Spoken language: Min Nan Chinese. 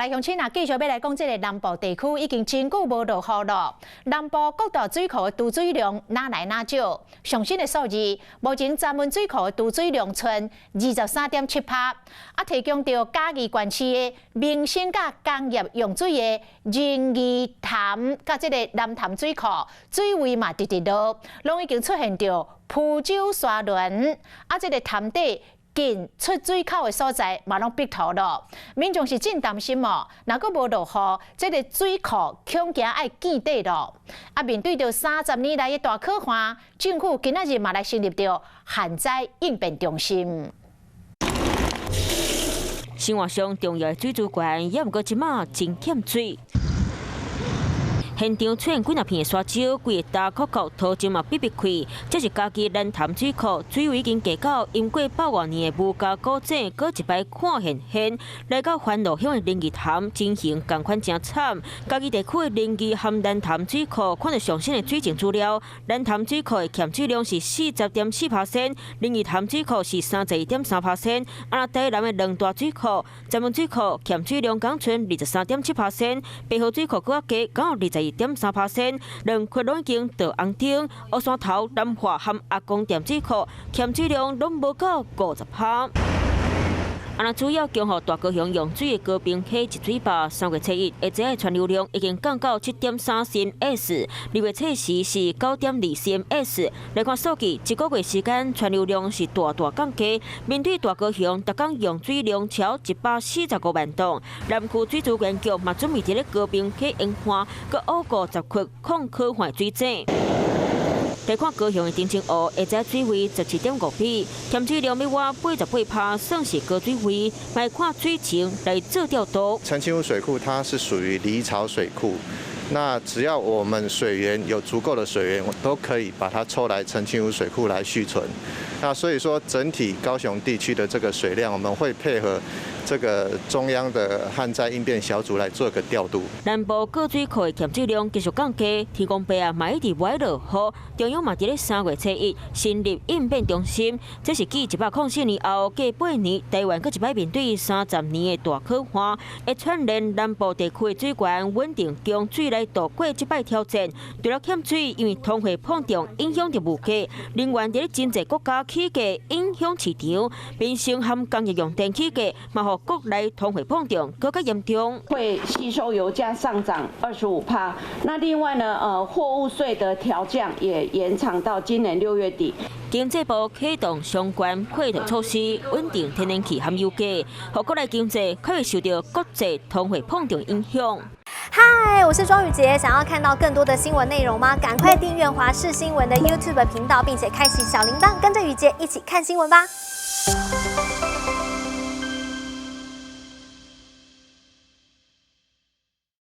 來鄉親啊，繼續欲來講，這個南部地區已經真久無落雨囉。南部各大水庫的貯水量愈來愈少，上新的數字，目前鏨文水庫的貯水量賰23.7趴，啊，提供著嘉義縣市的民生佮工業用水的仁義潭佮這個南潭水庫水位嘛直直落，攏已經出現著浮洲沙崙，啊，這個潭底近出水口的所在嘛攏碧塗囉，民眾是真擔心哦。若閣無落雨，這個水庫恐驚愛見底囉。啊，面對著30年來的大洘旱，政府今仔日嘛來成立著旱災應變中心。生活上重要的水資源，猶毋過這馬真欠水。現場出現幾若片的沙洲，規个焦涸涸，土石嘛煏煏開。這是嘉義蘭潭水庫水位已經低到淹過百外年的吳家古井，閣一擺看現現。來到番路鄉的仁義潭，情形仝款誠慘。嘉義地區的仁義和蘭潭水庫，看著上新的水情資料，蘭潭水庫的欠水量是40.4%，仁義潭水庫是31.3%。啊，台南的兩大水庫，鏨文水庫欠水量閣賰23.7%，白河水庫閣較低，閣有22.3%，兩區攏已經著紅燈，烏山頭、南化和阿公店水庫欠水量攏無到50趴。啊，若主要供予大高雄用水的高屏溪一水壩，3月初1，下晝的川流量已經降到7.3 cms，2月初四是9.2 cms。來看數據，一個月時間川流量是大大降低。面對大高雄，逐工用水量超145萬噸，南區水資源局嘛準備佇咧高屏溪沿岸，閣挖過10窟抗洘旱水井。來看高雄的澄清湖，下晝水位17.5米，欠水量欲倚88趴，算是高水位。來看水情來做調度。澄清湖水庫它是屬於離槽水庫，那只要我們水源有足夠的水源，都可以把它抽來澄清湖水庫來蓄存。那所以說，整體高雄地區的這個水量，我們會配合這個中央的旱災應變小組來做個調度。南部各水庫的欠水量繼續降低，天公伯啊嘛一直無愛落雨，中央嘛佇咧3月初1成立應變中心，這是繼104年後，隔8年，台灣閣一擺面對30年的大洘旱，會串聯南部地區的水源穩定供水來度過這擺挑戰。除了欠水，因為通貨膨脹影響著物價，能源佇咧真濟國家起價影響市場，民生和工業用電起價，嘛予國內通貨膨脹閣較嚴重。會吸收油價上漲25趴。那另外呢，貨物稅的調降也延長到今年6月底。經濟部啟動相關配套措施，穩定天然氣和油價，予國內經濟較袂受著國際通貨膨脹影響。嗨，我是莊宇傑，想要看到更多的新聞內容嗎？趕快訂閱華視新聞的 YouTube 頻道，並且開啟小鈴鐺，跟着宇傑一起看新聞吧。